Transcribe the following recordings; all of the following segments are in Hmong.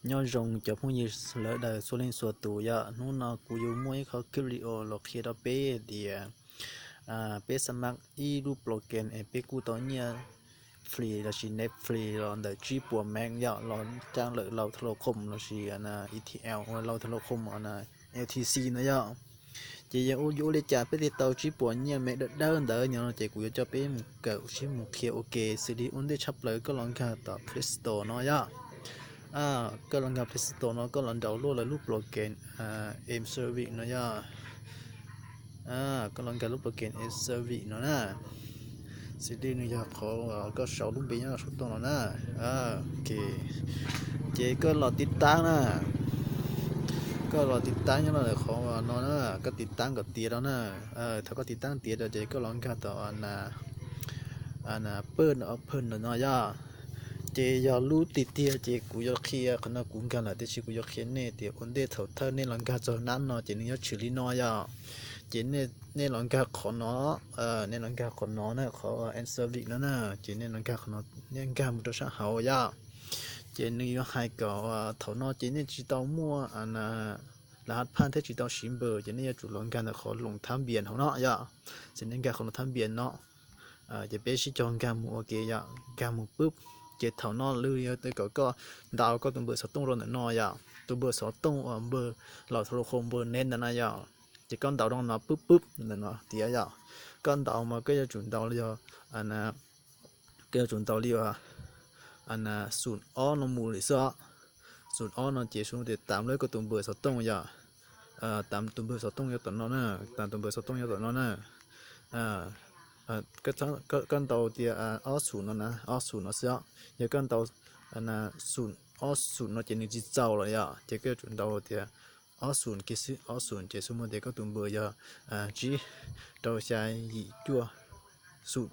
Nyob zoo cov phooj ywg sawv daws txhua leej txhua tus yom, hnub no kuv yuav muaj ib qho clip video los qhia rau peb tias peb xab mab ib lub program es peb kuj tau nyiaj free lossis net free los ntawm tsib puas mev yom, los caj lawm lau tha lau khoom lossis etl ua lau tha lau khoom L T C no yom. Ces yog yuav ua li cas peb thiaj tau tsib puas nyiaj mev dawb dawb ntawd no ces kuv yuav coj peb mus kawm sib mus qhia ua ke xws li ua ntej tshaj plaws koj los nkag tom Play Store no yom. Koj los nkag Play Store no koj los download lawv lub program M Service no yom. Koj los nkag lub program M Service no na. Xws li nws yog qhov koj sau lub npe nyob saum toj no na. Ces koj los tiv tab na. Koj los tiv tab nyob rau qhov no na, koj tiv tab kom tiav rau na. Thaum koj tiv tab tiav rau ces koj los nkag tau pab no pab no no yom. Ces yog lub tiag tiag ces kuv yuav qhia, qhov no kuv nkag lawm tiam sis kuv yuav qhia nej tias ua ntej thaum thawj nej los nkag txog nab no ces nws yuav tshwm li no yom. Ces nej los nkag qhov no, nej los nkag qhov no na, qhov M Service no na. Ces nej los nkag qhov no, nej nkag mus rau sab hauv yom. Ces nws yuav hais kom thaum no ces nej tsis tau muaj la hav phaj thiab tsis tau siv npawm ces nej yuav tsum los nkag ntawm qhov loos thab npias hauv no yom. Ces nej nkag qhov loos thab npias no. Ces peb sib cog nkag mus ua ke yom, nkag mus pub. Ces thaum no lwm yog kom koj ntaus koj tus npawb xov tooj rau ntawm no yom, tus npawb xov tooj uas npawb laus tha lu qhau npawb neb ntawm no yom. Ces koj ntaus rau no pub pub ntawm no tiav yom. Koj ntaus mas koj yuav tsum ntaus li yog koj yuav tsum ntaus li uas xum ob no mus li xwb. Xum ob no ces xu tias tam lawm koj tus npawb xov tooj yom. Tam tus npawb xov tooj yuav tom no na, tam tus npawb xov tooj yuav tom no na. Koj ntaus tias ob xum no na, ob xum no xwb. Yog koj ntaus xum ob xum no ces nws tsis txaus lawm yom, ces koj yuav tsum ntaus tias ob xum kiag xwb, ob xum ces xu mus tias koj tus npawb yog tsib rau xya yim cuaj xum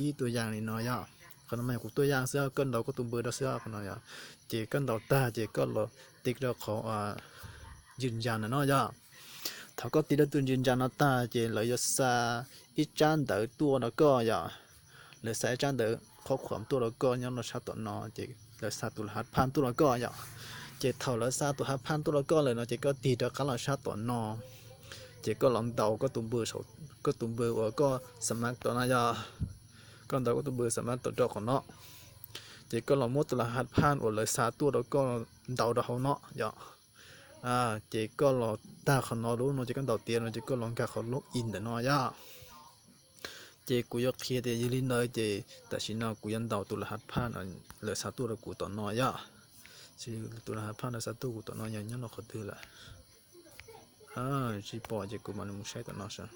ib tuaj yaj li no yom. Qhov no mas yog kuv tuaj yaj xwb, koj ntaus koj tus npawb rau xwb qhov no yom. Ces koj ntaus tag ces koj los tiv rau qhov ywg ntsa ntawm no yom. Thaum koj tiv rau tus ywg ntsa no tag ces lawv yuav xa ib tsab ntawv tuaj rau koj yom. Lawv xa ib tsab ntawv qhob qhuam tuaj rau koj nyob rau sab tom no ces lawv xa tus la hav phaj tuaj rau koj yom. Ces thaum lawv xa tus hav phaj tuaj rau koj lawm no ces koj tig rov qab los sab tom no. Ces koj los ntaus koj tus npawb uas koj xa mab tom no yom. Koj ntaus koj tus npawb xa mab tom rau qhov no. Ces koj los muab tus la hav phaj uas lawv xa tuaj rau koj ntaus rau hauv no yom. Ces koj los tag qhov no lub no ces koj ntaus tiav no ces koj los nkag qhov log in ntawm no yom. Ces kuv yuav qhia tias yog li ntawd ces tam sim no kuv yuav ntaus tus la hav phaj lawv xa tuaj rau kuv tom no yom. Tus la hav phaj lawv xa tuaj kuv tom no yog nyob rau qhov twg lawm? Tsis pom ces kuv mam li mus saib tom no saib.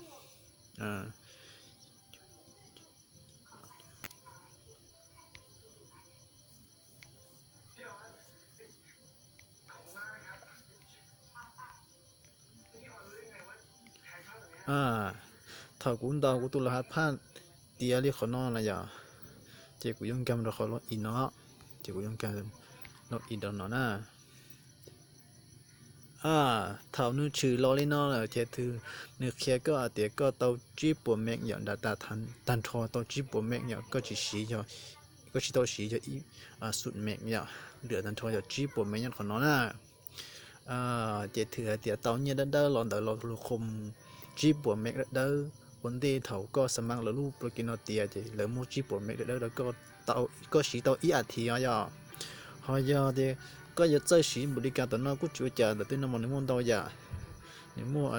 Thaum kuv ntaus kuv tus la hav phaj tiav li qhov no na yom, ces kuv yuav nkag rau qhov log in no, ces kuv yuav nkag log in rau no na. Thaum nws tshwm los li no lawm ces nws qhia koj hais tias koj tau tsib puas mev yom, data tag nrho tau tsib puas mev yom, koj tsis siv, koj tsis tau siv yog ib xum mev yom, lwm tag nrho yog tsib puas mev nyob qhov no na. Ces thwm hais tias tau nyiaj dawb dawb los ntawm los lus khoom tsib puas mev dawb dawb ua ntej thaum koj xa mab lawv lub program no tiav ces lawv muab tsib puas mev dawb dawb rau koj, koj siv tau ib as thiv os yom. Ho yog tias koj yuav txawj siv npaum li cas tom no kuj tsis ua cas, ntawm tej no mas nws muaj ntau yam, nws muaj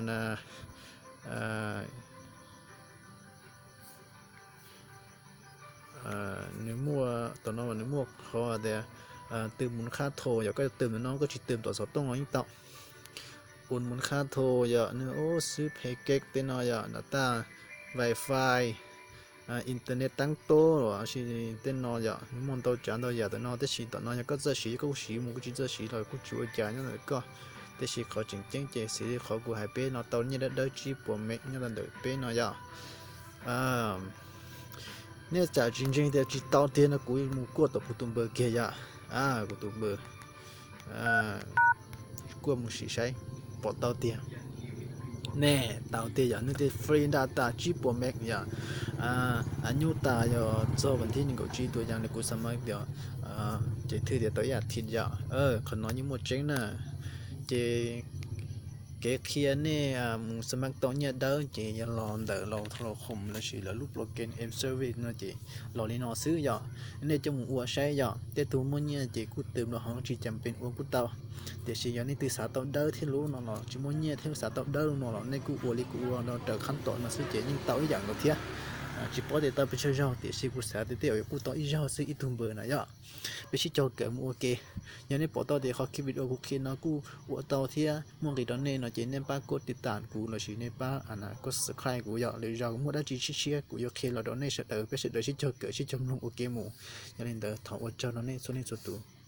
nws muaj tom no nws muaj qhov tias tws mus khab tho, yog koj tws ntawm no koj tsis tws tom xov tooj los yeej tau. Ua mus khab tho yom, nws ua xwb phe keb tej no yom, nram taj wifi, internet tab tob los sis tej no yom, nws muaj ntau tsav ntau yam tom no, tab sis tom no yog koj txawj siv koj kuj siv mus, koj tsis txawj siv los kuj tsis ua cas nyob ntawm koj. Tab sis qhov tseem ceeb ces xws li qhov kuv hais peb no tau nyiaj dawb dawb tsib puas mev nyob rau ntawm peb no yom. Nej tsam tsis ntseeg tias tsis tau tiag no kuv mus kuaj tom kuv tus npawb kiag yom. Kuv tus npawb kuaj mus sim saib pom tau tiag. Nej tau tiag yom, nej tej free data tsib puas mev yom. Nyuj tas yog txog vas thib nees nkaum tsib tuaj yam li kuv xa mab tias Ces thwj tias tau ib yam thiv yom. Qhov no yeej muaj tseeb na. Ces kev qhia nej mus xab mab tau nyiaj dawb ces yog los ntawm lawv thov los khoom lossis lawv lub program em service no ces los li no xwb yom. Nej coj mus ua saib yom, tej tug muaj nyiaj ces kuj twm los hov tsis cas pes ua kuj tau. Tiam sis yog nej twb xav tau dawb thiab lub no los tsis muaj nyiaj thiab xav tau dawb no los nej kuj ua li kuv ua no raws khab tom no xwb ces yeej tau ib yam nkaus thiab. Tsis paub tias tau pes tsawg zaug tiam sis kuv xav tias tej zaum kuj tau ib zaug xwb ib tug npawg na yom. Peb sib cog kawm mus ua ke. Yog nej pom tau tias qhov video kuv qhia no kuj ua tau thiab muaj nqis rau nej no ces nej pab koj tiv tam kuv lossis nej pab koj subscribe kuv yom. Lwm zaus muaj dab tsi tshiab tshiab kuv yuav qhia los rau nej sawv daws, peb sawv daws sib cog kawm sib cog mloog ua ke mus. Yog li ntawd thov ua tsaug rau nej txhua leej txhua tus.